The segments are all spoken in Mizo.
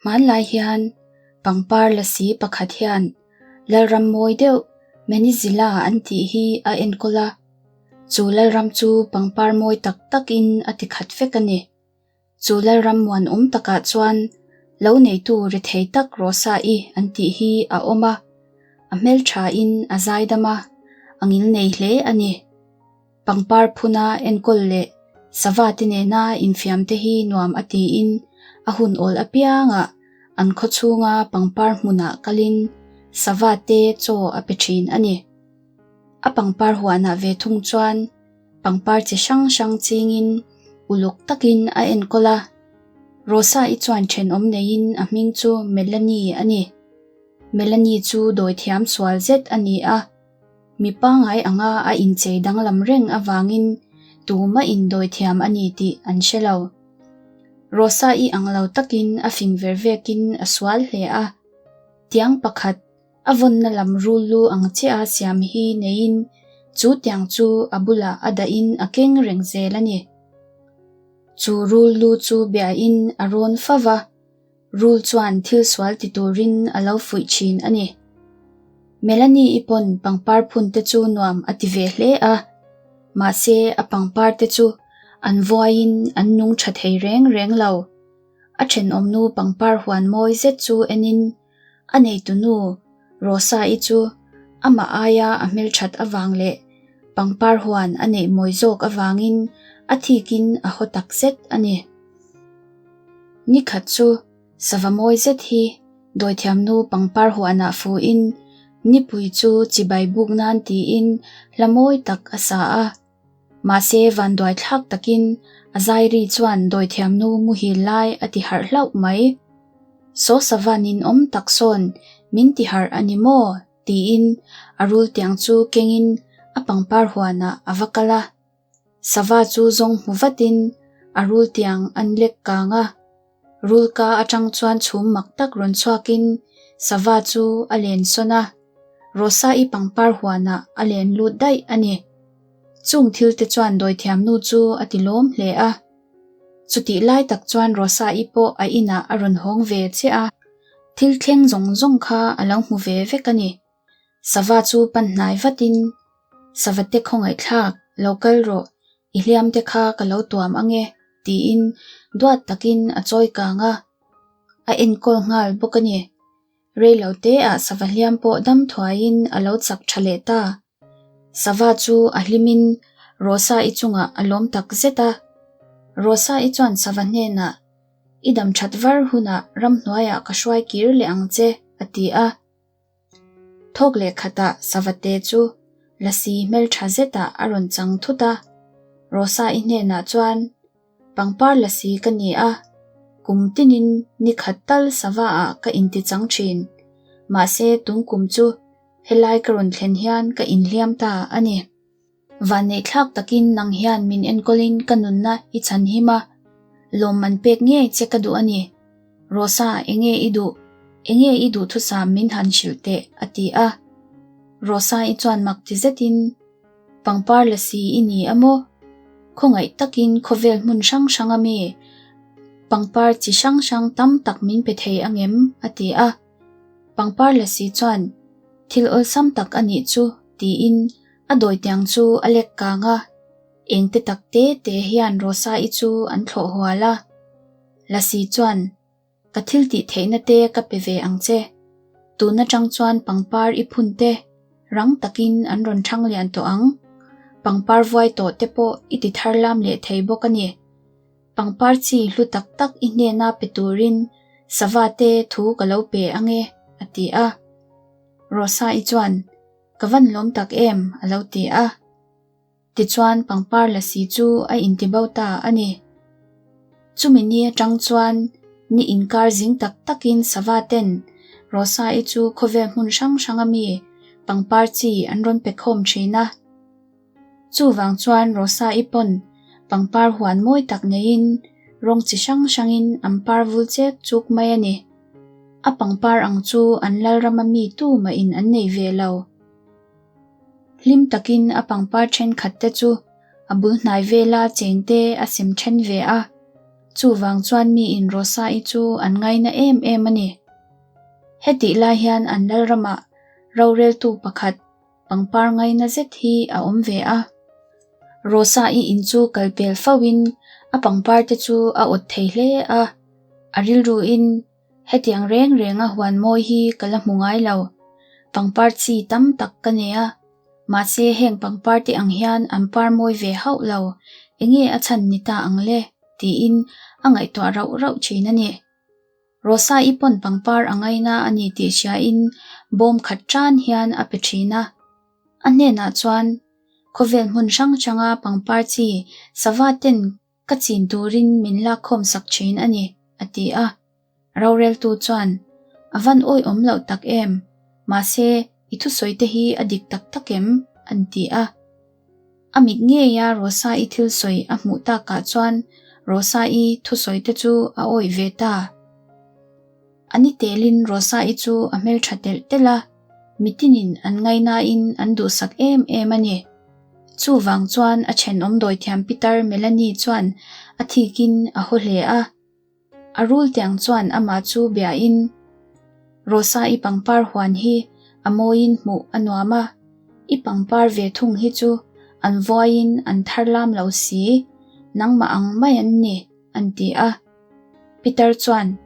Hmanlai hian pangpar lasi pakhat hian Lalram mawi deuh Menizila an tih hi a enkawl a, chu Lalram chu pangpar mawi tak takin a ti khat vek a ni. Chu Lalram muanawm takah chuan lo neitu rethei tak Rosa-i an tih hi a awm a, a hmelthain a zaidam a, a ngilnei hle a ni. Pangpar phuna enkawl leh sava te nena infiam te hi nuam a tiin a hun awl apiangah an khaw chhunga pangpar hmunah kalin sava te chaw a pe thin a ni. A pangpar huanah ve thung chuan pangpar chi hrang hrang chingin uluk takin a enkawl a. Rosa-i chuan thenawm neiin a hming chu Melanie a ni. Melanie chu dawithiam sual zet a ni a. Mi pangngai anga a inchei danglam reng avangin tumah indawi thiam a ni tih an hre lo. Rosa-i ang lo takin a fing ver vekin a sual hle a. Tiang pakhat, a vawnna lam rul lu ang chiah a siam hi neiin chu tiang chu a bulah a dahin a keng reng zel a ni. Chu rul lu chu biain a rawn fa va. Rul chuan thil sual ti turin a lo fuih thin a ni. Melanie-i pawn pangpar phun te chu nuam a ti ve hle a, mahse a pangpar te chu an vuaiin an nung tha thei reng reng lo. A thenawmnu pangpar huan mawi zet chu enin a neitunu Rosa-i chu amah aia a hmelthat avang leh pangpar huan a neih mawi zawk avangin a thikin a haw tak zet a ni. Ni khat chu sava mawi zet hi dawithiamnu pangpar huanah fuhin nipui chu chibai buk nan tiin hla mawi tak a sa a. Mahse vanduai thlak takin a zairi chuan dawithiamnu muhil lai a ti harh hlauh mai. Saw sava ninawm tak sawn min ti harh a ni maw? tiin a rul tiang chu kengin a pangpar huanah a va kal a. Sava chu zawng hmu vatin a rul tiang an lek kang a. Rul ka atang chuan chhum mak tak rawn chhuakin sava chu a len sawn a. Rosa-i pangpar huanah a len lut daih a ni. Chung thil te chuan dawithiamnu chu a ti lawm hle a. Chutih lai tak chuan Rosa-i pawh a inah a rawn hawng ve chiah a. Thil thleng zawng zawng kha a lo hmu ve vek a ni. Sava chu pan hnai vatin, Savate khawngaihthlak, lo kal rawh, i hliam te kha ka lo tuam ange, tiin duat takin a chawi kang a, a enkawl nghal bawk a ni. Rei lo teah sava hliam pawh dam thuaiin a lo chak tha leh ta. Sava chu a hlimin Rosa-i chungah a lawm tak zet a. Rosa-i chuan sava hnenah, I dam that var hunah ramhnuaiah ka hruai kir leh ang che, a ti a. Thawk leh khatah Savate chu lasi hmeltha zetah a rawn chang thut a, Rosa-i hnenah chuan, Pangpar lasi ka ni a, kum tinin ni khat tal sava-ah ka inti chang thin. Mahse tungkum chu helai ka rawn thlen hian ka inhliam ta a ni. Vanneihthlak takin nang hian min enkawlin ka nunna i chhan him a, lawmman pek ngei che ka duh a ni. Rosa, enge i duh? Enge i duhthusam min han hrilh teh? a ti a. Rosa-i chuan mak ti zetin, Pangpar lasi i ni a maw? Khawngaih takin khawvel hmun hrang hrang ami pangpar chi hrang hrang tam tak min pe thei angem? a ti a. Pangpar lasi chuan, Thil awlsam tak a nih chu, tiin A dawitiang chu a lek kang a, engte tak te te hian Rosa-i chu an thlawh hual a. Lasi chuan, Ka thil tih theihna te ka pe ve ang che. Tun atang chuan pangpar i phun te rang takin an rawn thang lian tawh ang. Pangpar vuai tawh te pawh i ti thar lam leh thei bawk a ni. Pangpar chi hlu tak tak i hnena pe turin sava te thu ka lo pe ange, a ti a. Rosa-i chuan, Ka van lawm tak em? a lo ti a. Tichuan pangpar lasi chu a inti bo ta a ni. Chumi ni atang chuan ni inkar zing tak takin sava ten Rosa-i chu khawvel hmun hrang hrang ami pangpar chi an rawn pe khawm thin a. Chuvang chuan Rosa-i pawn pangpar huan mawi tak neiin rawng chi hrang hrangin an par vul chek chuk mai a ni. A pangpar ang chu an lalrama mi tu mahin an nei ve lo. Hlim takin a pangpar thenkhat te chu a bul hnai vela cheng te a sem then ve a. Chuvang chuan miin Rosa-i chu an ngaina em em a ni. Hetih lai hian an lalramah roreltu pakhat pangpar ngaina zet hi a awm ve a. Rosa-i in chu kal pel fo in a pangpar te chu a awt thei hle a. A rilruin hetiang reng renga huan mawi hi ka la hmu ngai lo. Pangpar chi tam tak ka nei a. Mahse heng pangpar te ang hian an par mawi ve hauh lo, enge a chhan ni ta ang le? tiin a ngaihtuah rauh rauh thin a ni. Rosa-i pawn pangpar a ngaina a ni tih hriain bawm khat tan hian a pe thin a. A hnenah chuan, Khawvel hmun hrang hranga pangpar chi sava ten Ka chin turin min lakkhawm sak thin a ni, a ti a. Roreltu chuan, A van awihawm loh tak em? Mahse, i thusawi te hi a dik tak tak em? an ti a. A mit ngeia Rosa-i thil sawi a hmuh takah chuan Rosa-i thusawi te chu a awih ve ta. A ni telin Rosa-i chu a hmeltha telh telh a, mitinin an ngainain an duhsak em em a ni. Chuvang chuan a thenawm dawithiam pitar Melanie chuan a thikin a haw hle a. A rul tiang chuan amah chu biain, Rosa-i pangpar huan hi a mawiin hmuh a nuam a, i pangpar ve thung hi chu an vuaiin an tharlam lo si, nangmah ang mai an ni, an ti a. Pitar chuan,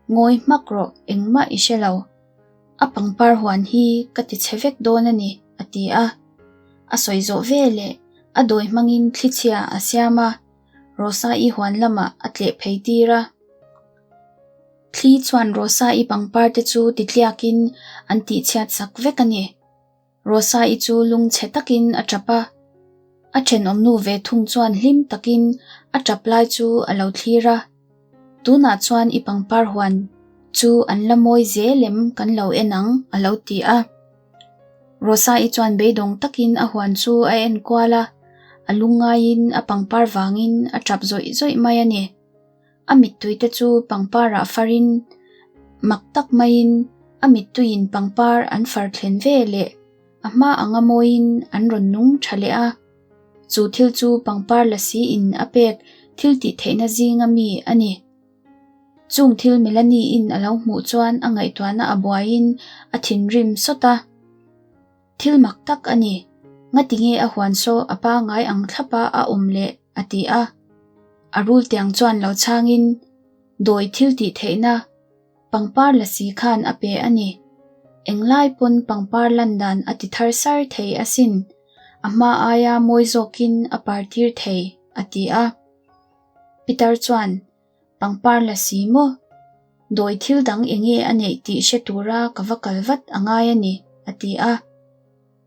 Ngawi hmak rawh, engmah i hre lo. A pangpar huan hi ka ti chhe vek dawn a ni, a ti a. A sawi zawh ve leh a dawi hmangin thlichhia a siam a, Rosa-i huan lamah a tleh phei tir a. Thli chuan Rosa-i pangpar te chu titliakin an tihchhiat sak vek a ni. Rosa-i chu lungchhe takin a tap a, a thenawmnu ve thung chuan hlim takin a tap lai chu a lo thlir a. Tunah chuan i pangpar huan chu an la mawi zel em kan lo en ang a lo ti a. Rosa-i chuan beidawng takin a huan chu a en kual a, a lungngaiin a pangpar vangin a tap zawih zawih mai a ni. A mittui te chu pangpar ah farin mak tak maiin a mittuiin pangpar an far thlen ve leh a hma anga mawiin an rawn nung tha leh a. Chu thil chu pangpar lasi in a pek thil tih theihna zinga mi a ni. Chung thil Melanie in a lo hmuh chuan a ngaihtuahna a buaiin a thinrim sawt a. Thil mak tak a ni. Ngatinge a huan saw a pangai ang thlapa a awm leh? a ti a. A rul tiang chuan lo chhangin, Dawi thil tih theihna pangpar lasi khan a pe a ni. Englai pawn pangpar lan dan a ti thar sar thei asin. A hma aia mawi zawkin a par tir thei, a ti a. Pitar chuan, Pangpar la si maw? Dawi thil dang enge a neih tih hre tura ka va kal vat a ngai a ni, a ti a.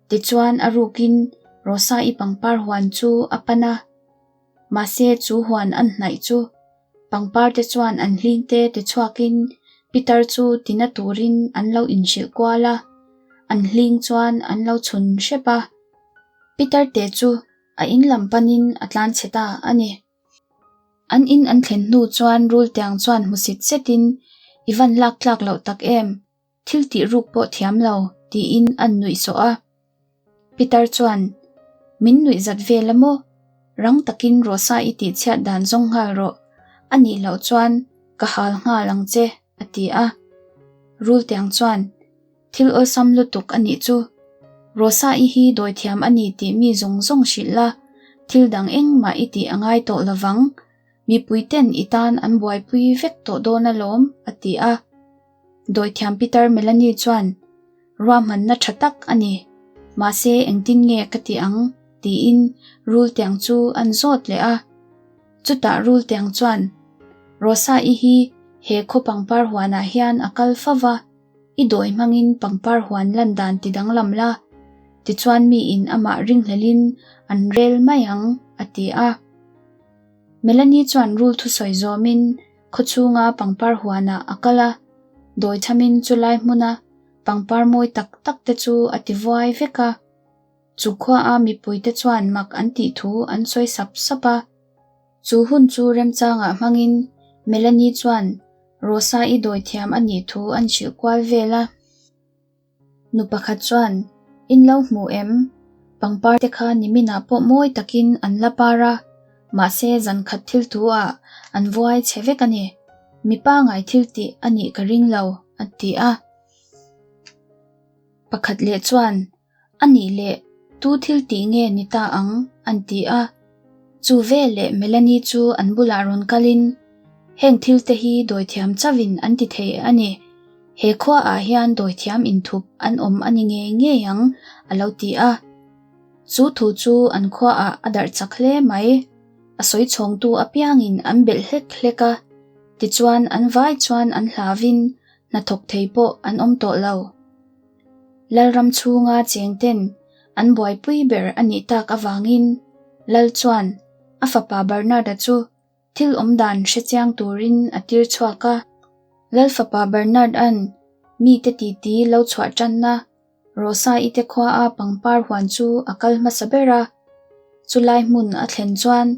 Tichuan a rukin Rosa-i pangpar huan chu a pan a. Mahse chu huan an hnaih chu pangpar te chuan an hling te tichhuakin pitar chu tina turin an lo inhrilh kual a, an hling chuan an lo chhun hrep a. Pitar te chu a in lam panin a tlanchhe ta a ni. An in an thlen hnu chuan Rultiang chuan hmusit zetin, I van lak tlak loh tak em? Thil tih ruk pawh thiam lo, tiin an nuih sawh a. Pitar chuan, Min nuih zat vel a maw? Rang takin Rosa i tih chhiat dan zawng nghal rawh, a nih loh chuan ka hal nghal ang che, a ti a. Rultiang chuan, Thil awlsam lutuk a nih chu. Rosa-i hi dawithiam a ni tih mi zawng zawng hrilh la, thil dang engmah i tih a ngai tawh lovang. Mipuiten i tan an buaipui vek tawh dawn alawm, a ti a. Dawithiam Peter Melanie chuan, Ruahmanna tha tak a ni. Mahse engtin nge ka ti ang? tiin rul tiang chu an zawt leh a. Chutah rul tiang chuan, Rosa-i hi he khaw pangpar huanah hian a kal fo va. I dawi hmangin pangpar huan lan dan ti danglam la, tichuan miin amah ringhlelin an rel mai ang, a ti a. Melanie chuan rul thusawi zawmin khawchhunga pangpar huanah a kal a, dawi thamin chulai hmuna pangpar mawi tak tak te chu a ti vuai vek a. Chu khuaa mipuite chuan mak an tih thu an sawi sap sap a. Chu hun chu remchangah hmangin Melanie chuan Rosa-i dawithiam a nih thu an hrilh kual vel a. Nu pakhat chuan, In lo hmu em? Pangpar te kha niminah pawh mawi takin an la par a. Mahse zan khat thil thu ah an vuai chhe vek a ni. Mi pangai thil tih a nih ka ring lo, a ti a. Pakhat leh chuan, A nih leh tu thil tih nge ni ta ang? an ti a. Chu veleh Melanie chu an bulah rawn kalin, Heng thil te hi dawithiam chauhin an ti thei a ni. He khuaah hian dawithiam inthup an awm a ni ngei ngei ang, a lo ti a. Chu thu chu an khuaah a darh chak hle mai. A sawi chhawngtu apiangin an belh hlek hlek a, tichuan an vai chuan an hlauvin hnathawk thei pawh an awm tawh lo. Lalram chhunga chengten an buaipui ber a nih tak avangin Lal chuan a fapa Bernard-a chu thil awm dan hre chiang turin a tir chhuak a. Lal fapa Bernard-a'n mite titi lo chhuah tanna Rosa-i te khuaa pangpar huan chu a kal hmasa ber a. Chulai hmun a thlen chuan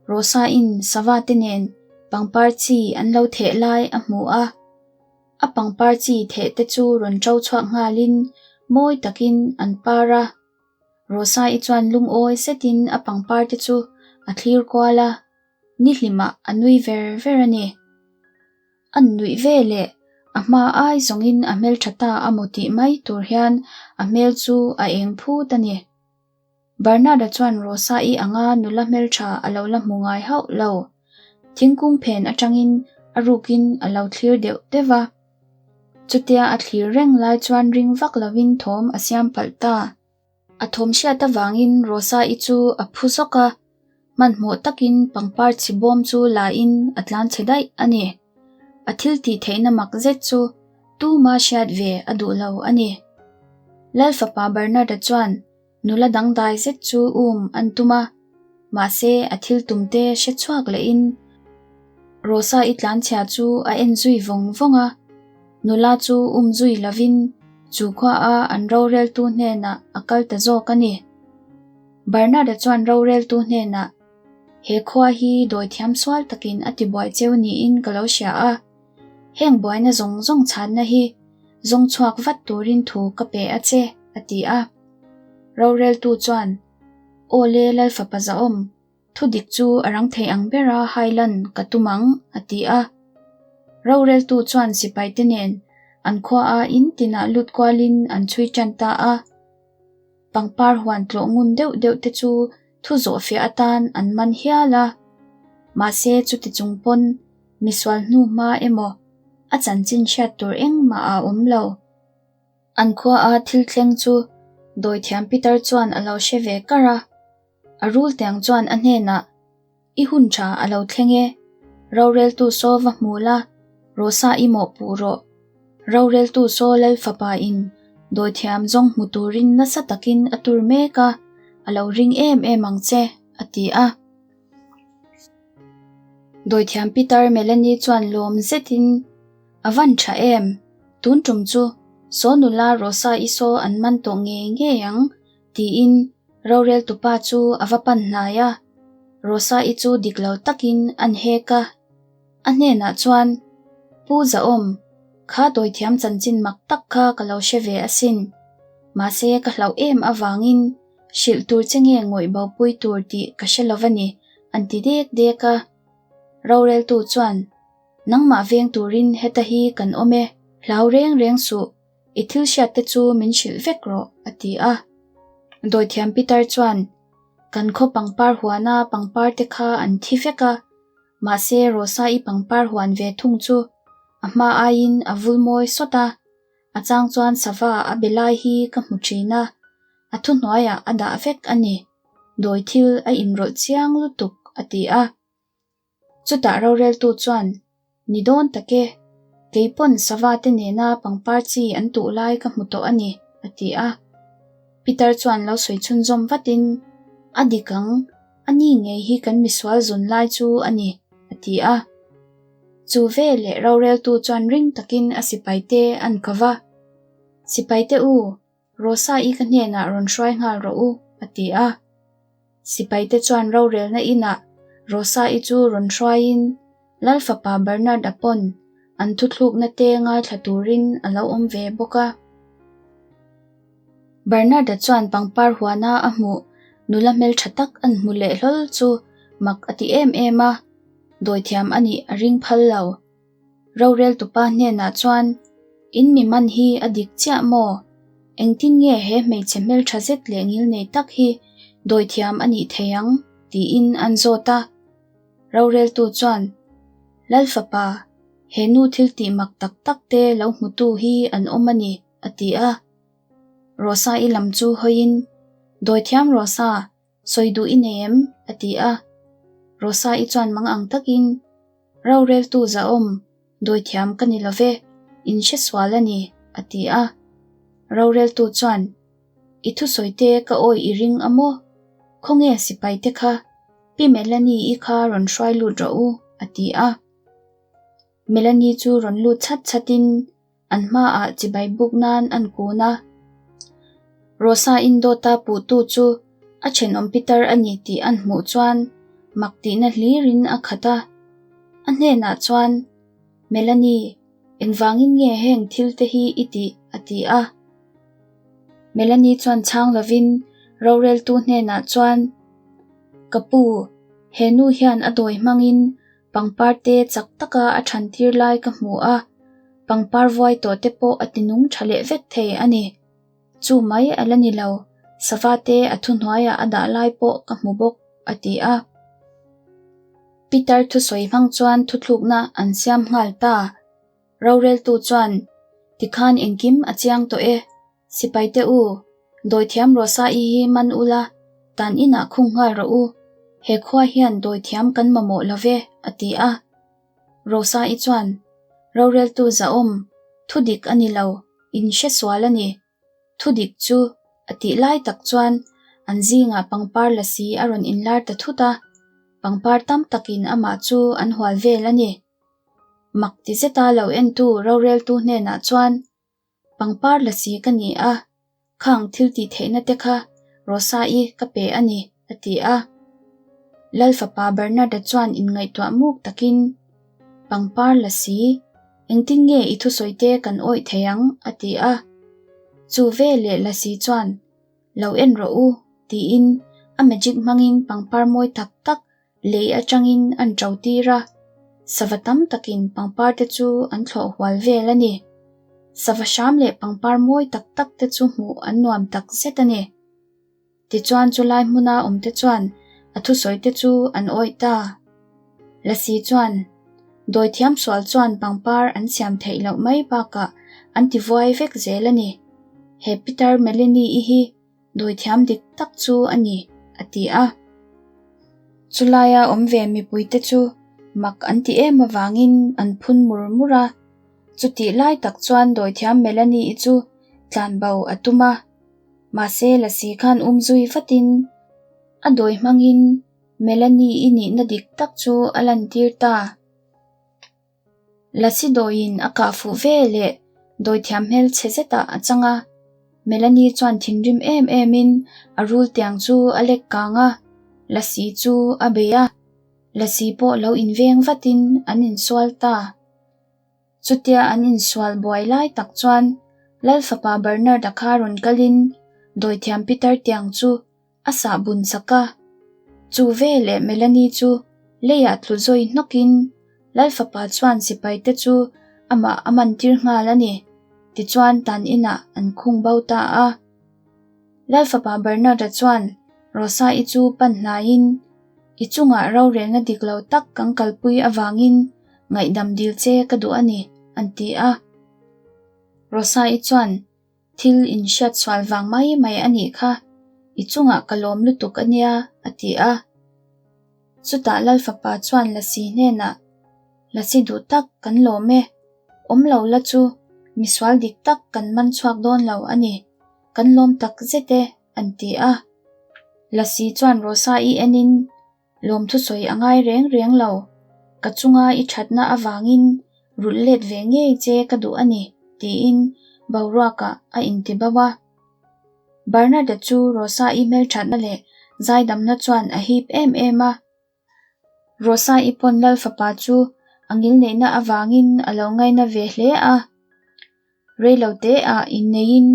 Rosa-in sava te nen pangpar chi an lo theh lai a hmu a. A pangpar chi theh te chu rawn ṭo chhuak nghalin mawi takin an par a. Rosa-i chuan lungawi zetin a pangpar te chu a thlir kual a, nihlimah a nui ver ver a ni. A nuih ve leh a hma ai zawngin a hmelṭha ta a maw tih mai tur hian a hmel chu a eng phut a ni. Bernard-a chuan Rosa-i anga nula hmelṭha a lo la hmu ngai hauh lo. Thingkung phen aṭangin a rukin a lo thlir deuh deuh va. Chutia a thlir reng lai chuan ring vak lovin thawm a siam palh ta. A thawm hriat avangin Rosa-i chu a phu zawk a, hmanhmawh takin pangpar chhi bawm chu la-in a tlan chhe daih a ni. A thil tih theihna mak zet chu tuma hriat ve a duh lo a ni. Lal fapa Bernard-a chuan Nula dangdai zet chu um an tum a, mahse a thil tum te hre chhuak lehin Rosa-i tlanchhia chu a en zui vawng vawng a, nula chu um zui lovin chu khuaa an roreltu hnenah a kal ta zawk a ni. Bernard-a chuan roreltu hnenah, He khua hi dawithiam sual takin a tibuai cheu niin ka lo hria a, Heng buaina zawng zawng chhanna hi zawng chhuak vat turin thu ka pe a che, a ti a. Roreltu chuan, Aw le Lalfapa Zahawm, thu dik chu a rang thei ang bera hailan ka tum ang, a ti a. Roreltu chuan sipaite nen an khuaa in tinah lut kualin an chhui tan ta a. Pangpar huan tlawh ngun deuh deuh te chu thu zawhfiah atan an man hial a. Mahse chuti chung pawn misual hnu hma emaw a chanchin hriat tur engmah a awm lo. An khuaa thil thleng chu dawithiam Peter chuan a lo hre ve kar a. A rul tiang chuan a hnenah, I hun tha a lo thleng e, roreltu saw va hmu la, Rosa i mawhpuh rawh. Roreltu saw Lal fapa in dawithiam zawng hmu turin nasa takin a tur mek a, a lo ring em em ang che, a ti a. Dawithiam Peter Melanie chuan lawm zetin, A van tha em? Tun tum chu saw nula Rosa i saw an man tawh ngei ngei ang, tiin Roreltupa chu a va pan hnai a, Rosa-i chu dik lo takin an hek a. A hnenah chuan, Pu Zahawm, kha dawithiam chanchin mak tak kha ka lo hre ve asin. Mahse ka hlauh em avangin hrilh tur che nge ngawih bopui tur tih ka hre lo va ni, an ti dek dek a. Roreltu chuan, Nangmah veng turin heta hi kan awm e, hlau reng reng suh. I thil hriat te chu min hrilh vek rawh, a ti a. Dawithiam Peter chuan, Kan khaw pangpar huana pangpar te kha an thi vek a, mahse Rosa-i pangpar huan ve thung chu a hma aiin a vul mawi sawt a, a chang chuan sava a be lai hi ka hmu thin a, a thuhnuaiah a dah vek a ni, dawi thil a inrawlh chiang lutuk, a ti a. Chutah roreltu chuan, Ni dawn tak e, kei pawn sava te nena pangpar chi an tuh lai ka hmu tawh a ni, a ti a. Peter chuan lo sawi chhunzawm vatin, A dik ang, a ni ngei hi kan misual zun lai chu a ni, a ti a. Chu veleh roreltu chuan ring takin a sipaite an ko va, Sipaite u, Rosa-i ka hnenah rawn hruai nghal rawh u, a ti a. Sipaite chuan rorelna inah Rosa-i chu rawn hruaiin Lal fapa Bernard-a pawn an thuthlukna te ngaithla turin a lo awm ve bawk a. Bernard-a chuan pangpar huana a hmuh nula hmeltha tak an hmu leh hlawl chu Mak a ti em em a, dawithiam a nih a ring phal lo. Roreltupa hnenah chuan, In mi man hi a dik chiah maw? Engtin nge he hmeichhe hmeltha zet leh ngilnei tak hi dawithiam a nih thei ang? tiin an zawt a. Roreltu chuan, Lal fapa, he nu thil tih mak tak tak te lo hmutu hi an awm a ni, a ti a. Rosa-i lam chu hawiin, Dawithiam Rosa, Sawi duh i nei em? a ti a. Rosa-i chuan mang ang takin, Roreltu zahawm, dawithiam ka ni lo ve, in hre sual a ni, a ti a. Roreltu chuan, I thusawi te ka awi i ring a maw? Khawnge sipai te kha, Pi Melanie-i kha rawn hruai lut rawh u, a ti a. Melanie chu rawn lut chhat chhatin An hmaah chibai buk nan an kun a. Rosa indawta puhtu chu a thenawm pitar a ni tih an hmuh chuan mak tihna hlirin a khat a. A hnenah chuan, Melanie, engvangin nge heng thil te hi i tih? a ti a. Melanie chuan chhang lovin roreltu hnenah chuan, Ka pu, he nu hian a dawi hmangin Pangpar te chak taka a than tir lai ka hmu a, pangpar vuai tawh te pawh a ti nung tha leh vek thei a ni. Chu mai a la ni lo, sava te a thuhnuaiah a dah lai pawh ka hmu bawk, a ti a. Peter thusawi hmang chuan thuthlukna an siam nghal ta. Roreltu chuan, Tikhan engkim a chiang tawh e, Sipaite u, dawithiam Rosa-i hi man ula, tan inah khung nghal rawh u, he khua hian dawithiam kan mamawh lo ve, a ti a. Rosa-i chuan, Roreltu zahawm, thu dik a ni lo, in hre sual a ni. Thu dik chu, a tih lai tak chuan an zingah pangpar lasi a rawn inlar ta thut a, pangpar tam takin amah chu an hual vel a ni. Mak ti zeta lo entu roreltu hnenah chuan, Pangpar lasi ka ni a, khang thil tih theihna te kha Rosa-i ka pe a ni, a ti a. Lal fapa Bernard-a chuan inngaihtuah muk takin, Pangpar lasi, engtin nge i thusawi te kan awih thei ang? a ti a. Chu veleh lasi chuan, Lo en rawh u, tiin a magic hmangin pangpar mawi tak tak Lei atangin an to tir a, sava tam takin pangpar te chu an thlawh hual vel a ni. Sava hram leh pangpar mawi tak tak te chu hmuh an nuam tak zet a ni. Tichuan chulai hmuna awm te chuan a thusawi te chu an awih ta. Lasi chuan dawithiam sual chuan pangpar an siam theih loh mai bakah an ti vuai vek zel a ni. He Peter Melanie-i hi Dawithiam dik tak chu a ni, a ti a. Chulaia awm ve mipuite chu mak an ti em avangin an phun mur mur a. Chutih lai tak chuan dawithiam Melanie-i chu tlanbo a tum a. Mahse Lasi khan um zui vatin a dawi hmangin Melanie-i nihna dik tak chu a lantir ta. Lasi dawiin a kah fuh ve leh dawithiam hmel chhe zetah a chang a. Melanie chuan thinrim em emin a rul tiang chu a lek kang a, Lasi chu a bei a. Lasi pawh lo inveng vatin an insual ta. Chutia an insual buai lai tak chuan Lal fapa Bernard-a kha rawn kalin dawithiam Peter tiang chu A sah bun sak a. Chu veleh Melanie chu leiah tlu zawi hnawkin Lal fapa chuan sipai te chu amah a man tir nghal a ni. Tichuan tan inah an khung bo ta a. Lal fapa Bernard-a chuan Rosa-i chu pan hnaiin, I chungah rorelna dik lo tak kan kalpui avangin ngaihdam dil che ka duh a ni, an ti a. Rosa-i chuan Thil inhriat sual vang mai mai a nih kha, i chungah ka lawm lutuk a nia, a ti a. Chutah Lal fapa chuan Lasi hnenah, Lasi duh tak kan lawm e, awm lo la chu misual dik tak kan man chhuak dawn lo a ni, kan lawm tak zet e, an ti a. Lasi chuan Rosa-i enin, Lawmthusawi a ngai reng reng lo. Ka chunga i thatna avangin rulh let ve ngei che ka duh a ni, tiin boruakah a inti bo a. Bernard-a chu Rosa-i hmelthatna leh zaidamna chuan a hip em em a. Rosa-i pawn Lal fapa chu a ngilneihna avangin a lo ngaina ve hle a. Reiloteah inneiin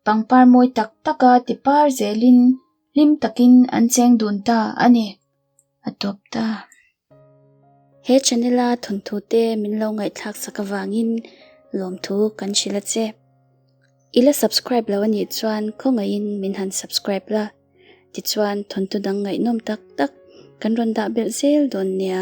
pangpar mawi tak taka ti par zelin Hlim takin an cheng dun ta a ni. A tawp ta. He channel a thawnthu te min lo ngaihthlak sak avangin lawmthu kan hrilh a che. I la subscribe lo anih chuan khawngaihin min han subscribe la, tichuan thawnthu dang ngaihnawm tak tak kan rawn dah belh zel dawn nia.